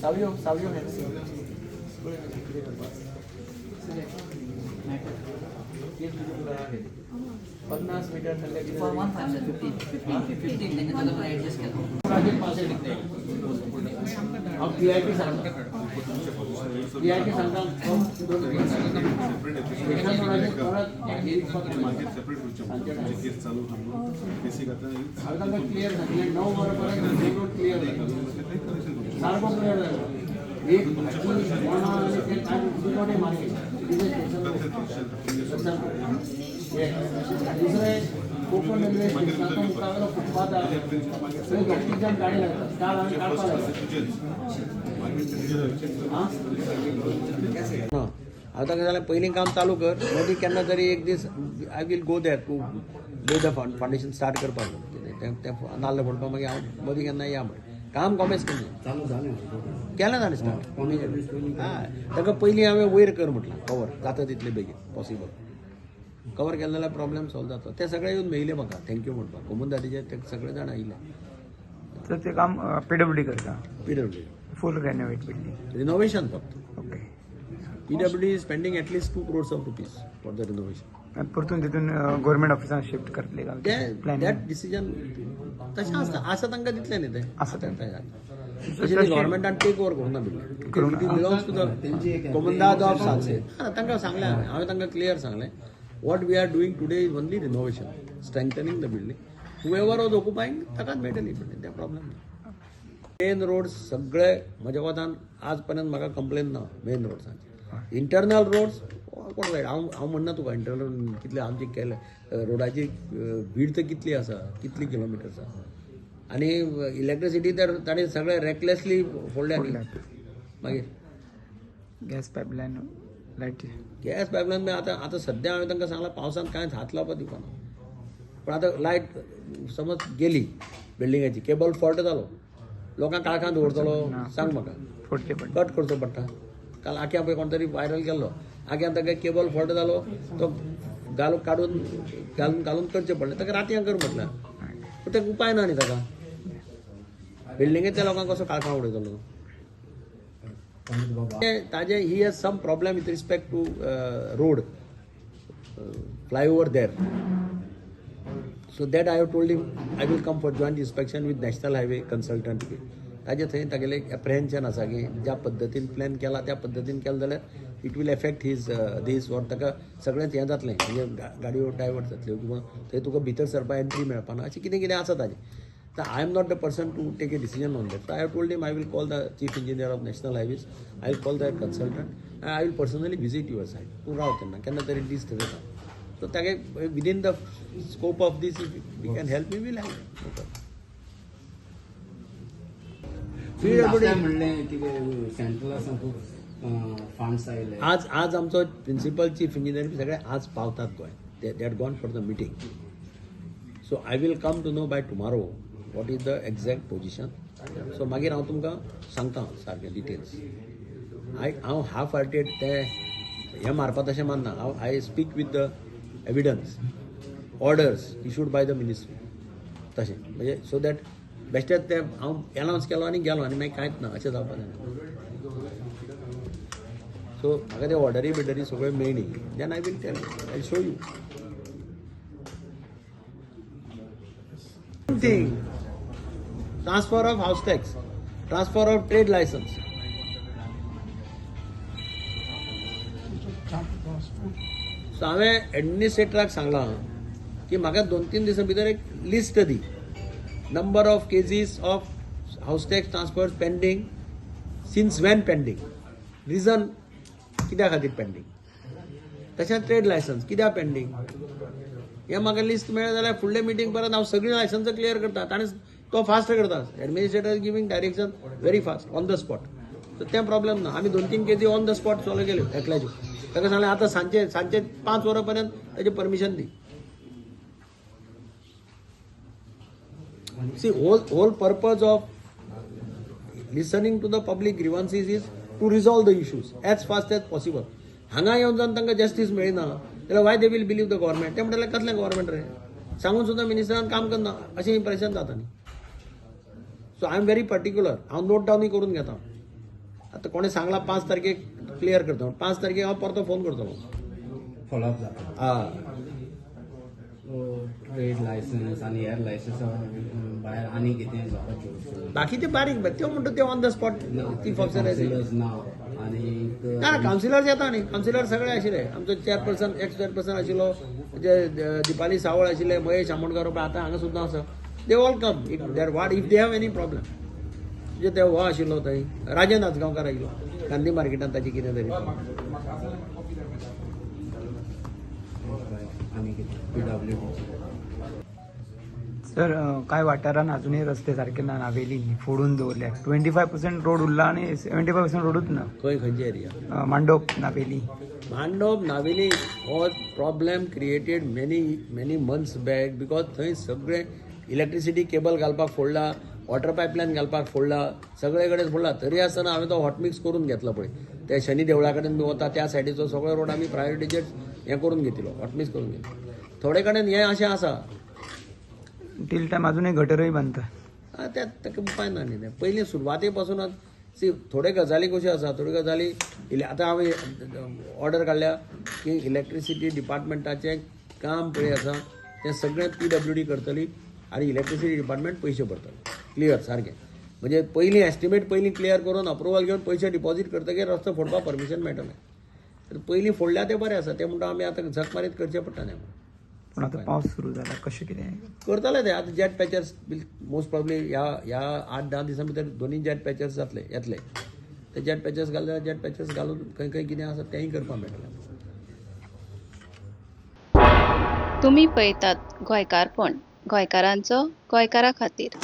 Savio Savio 50 metre हांव PIP सांगता, PIP सांगता. हांवें तांकां क्लियर सांगलें, 9 वरां पर्यंत मेन रोड क्लियर जाता, सारको क्लियर जाता. एक दुसरें कोकण रेल्वे स्टेशनाचो मुखावेलो फुटपाथ आहा थंय ट्राफीक गाडी लागता, काल हांवें काडपाक लागला. हांव ताका जाल्यार पयलीं काम चालू कर, मदीं केन्ना तरी एक दीस I will go there to lay the foundation start करपाक. कितें तें नाल्ल फोडपाक मागीर हांव मदीं केन्ना या म्हळें. काम कॉमेस केलें, चालू जालें, केलें जालें स्टार्ट. हय, ताका पयलीं हांवें वयर कर म्हटलां, कवर जाता तितले बेगीन पॉसिबल कवर केलें जाल्यार प्रॉब्लेम सॉल्व जाता. ते सगळे येवन मेळिल्ले म्हाका thank you म्हणपाक, कोमुंदादीचे ते सगळे जाण आयिल्ले. तर ते काम पीडब्ल्यूडी करता? PWD full renovate building, renovation फक्त. Okay. PWD is spending at least 2 crores of rupees for the renovation. परतून तितून गव्हर्मेंट ऑफिसान शिफ्ट करतले? ते that decision तशें आसता, आसा तांकां दितलें न्ही तें. आसा. तें तशें गव्हर्मेंटान टेक ओवर करूंक ना building, it belongs to the Comunidade of Salcete. तांकां सांगलें हांवें, हांवें तांकां क्लियर सांगलें, what we are doing today is only renovation, strengthening the building. Whoever was occupying ताकाच मेळटली बिल्डींग, ते प्रॉब्लेम ना. मेन रोड सगळे म्हज्या कोतान आज पर्यंत म्हाका कंप्लेन ना मेन रोड्सांची. इंटरनल रोड्स कोण रायट, हांव हांव म्हणना तुका इंटरनल कितले आमचे केले रोडाची भीड तर कितली आसा, कितली किलोमिटर्स आसा. आनी इलेक्ट्रिसिटी तर ताणें सगळे रेकलेसली फोडल्या. मागीर gas pipeline, light, gas pipeline आतां आतां सद्या हांवें तांकां सांगलां पावसांत कांयच हात लावपाक दिवपाना. पूण आतां लायट समज गेली बिल्डिंगाची, केबल फॉल्ट जालो, लोकांक काळखांत दवरतलो सांग म्हाका, कट करचो पडटा. काल आख्या पळय कोण तरी व्हायरल केल्लो, आख्यान ताका केबल फॉल्ट जालो, तो घालून काडून घालून घालून करचें पडलें ताका, रातयां कर म्हटल्यार. पूण ताका उपाय ना न्ही, ताका बिल्डिंगेंतल्या लोकांक कसो काळखां उडयतलो. ताजे he has some problem with respect to road flyover there, so that I have told him I will come for joint inspection with national highway consultant. ताजे थंय तागेलें एक एप्रिहेन्शन आसा की ज्या पद्दतीन प्लॅन केला त्या पद्दतीन केलें जाल्यार it will affect his this or ताका सगळेंच हें जातलें, म्हणजे गाडयो डायवर्ट जातल्यो किंवा थंय तुका भितर सरपाक एंट्री मेळपाना, अशें कितें कितें आसा ताजें. तर I am not the person to take a decision on that. I have told him I will call the chief engineer of national highways, I will call the consultant, I will personally visit your site. तूं राव तेन्ना केन्ना तरी दीस थरयता. So तागे within the scope of this if we can help, we will help. म्हणलें कितें सेंट्रलासान खूब फंड्स आयले. आज आज आमचो प्रिंसिपल चीफ इंजिनियर सगळे आज पावतात Goa, they are gone for the meeting. So I will come to know by tomorrow what is the exact position. So मागीर हांव तुमकां सांगता सारकें डिटेल्स. I हांव हाफ हार्टेड ते हें मारपा तशें मानना. हांव I speak with the evidence, orders issued by the ministry, तशें म्हणजे सो that बेश्टेच ते हांव एनावन्स केलो आनी गेलो आनी मागीर कांयच ना अशें जावपाक जायना. सो म्हाका ते ऑर्डरी बिर्डरी सगळ्यो मेळ्ळी, then I will tell, I show you thing. Transfer of house tax, transfer of trade licence. So हांवें एडमिनिस्ट्रेटराक सांगलां की म्हाका 2-3 दिसां भितर एक list the, number of cases of house tax transfer pending, since when pending, reason कित्या खातीर pending, तशेंच ट्रेड लायसन्स कित्याक पेंडींग, हें म्हाका लिस्ट मेळ्ळें जाल्यार फुडले मिटींग परत हांव सगळीं लायसन्सां क्लियर करता. ताणें तो फास्ट करता, administrator is giving direction very fast on the spot. So तें प्रॉब्लेम ना. आमी 2-3 KG on the spot solve केल्यो एकल्याच्यो. ताका सांगलें आतां सांजचे सांजचे 5 वरां पर्यंत ताजें permission the. See, whole purpose of Listening to the public grievances is to resolve the issues as fast as possible. हांगा येवन जावन तांकां जस्टीस मेळना जाल्यार why they will believe the government? ते म्हणटले कसलें गव्हर्मेंट रे, सांगून सुद्दां मिनिस्टरान काम करना अशें इम्प्रेशन जाता न्ही. So I am very particular. हांव नोट डावनूय करून घेता. आतां कोणें सांगलां 5 तारखेक क्लियर करता, 5 तारखेक हांव परतो फोन करतलो. फॉलोअप जाता. हय. ट्रेड लायसन्स आनी हेर लायसन्स भायर आनी कितें जावपाच्यो. बाकी ते बारीक त्यो म्हणटा ते ऑन the spot ती फंक्शन ना आनी ना कावन्सिलर्स येता न्ही, कावन्सिलर सगळे आशिल्ले. आमचो चेअरपर्सन, एक्स चेअरपर्सन आशिल्लो, जे दीपाली सावळ आशिल्ले, महेश आमोणकार आतां हांगा सुद्दां आसा. They all come if there what if they have any problem. म्हणजे ते हो आशिल्लो थंय राजन आजगांवकार आयिल्लो गांधी मार्केटान, ताची कितें तरी आनी कितें पीडब्ल्यू. सर, कांय वाठारान अजूनय रस्ते सारके ना. नावेली फोडून दवरल्या. 25% रोड उरला आनी 75% रोडूच ना. खंय, खंयची एरिया? मांडोप, नावेली. मांडोप, नावेली हो problem created many many months back, because थंय सगळे इलेक्ट्रिसिटी केबल घालपाक फोडला, वॉटर पायपलायन घालपाक फोडला, सगळे कडेन फोडला. तरी आसतना हांवें तो हॉटमिक्स करून घेतला. पळय ते शनी देवळा कडेन बी वता त्या सायडीचो सगळो रोड आमी प्रायोरिटीचेर हें करून घेतिल्लो, हॉटमिक्स करून घेतलो. थोडे कडेन हें अशें आसा. टील टायम अजूनय गटरय बांदता. त्या ताका उपाय ना न्ही. तें पयलीं सुरवाते पासूनच सी थोड्यो गजाली कश्यो आसा, थोड्यो गजाली आतां हांवें ऑर्डर काडल्या की इलेक्ट्रिसिटी डिपार्टमेंटाचें काम पळय आसा तें सगळें पीडब्ल्यूडी करतली आनी इलेक्ट्रिसिटी डिपार्टमेंट पयशे भरतले क्लियर सारकें. म्हणजे पयलीं एस्टिमेट पयलीं क्लियर करून अप्रुवल घेवन पयशे डिपॉजीट करतकीर रस्तो फोडपाक परमिशन मेळटलें. तर पयलीं फोडल्या तें बरें आसा. तें म्हणटा आमी आतां झक मारीत करचें पडटा न्ही. पूण आतां पावस सुरू जाला, कशें कितें करतले ते आतां. Jet patches will most probably ह्या ह्या 8-10 दिसां भितर दोनूय जेट पॅचर्स जातले, येतले. ते जेट पॅचर्स घालले, जेट पॅचर्स घालून खंय खंय कितें आसा तेंय करपाक मेळटलें. तुमी पळयतात गोंयकारपण, गोंयकारांचो गोंयकारा खातीर.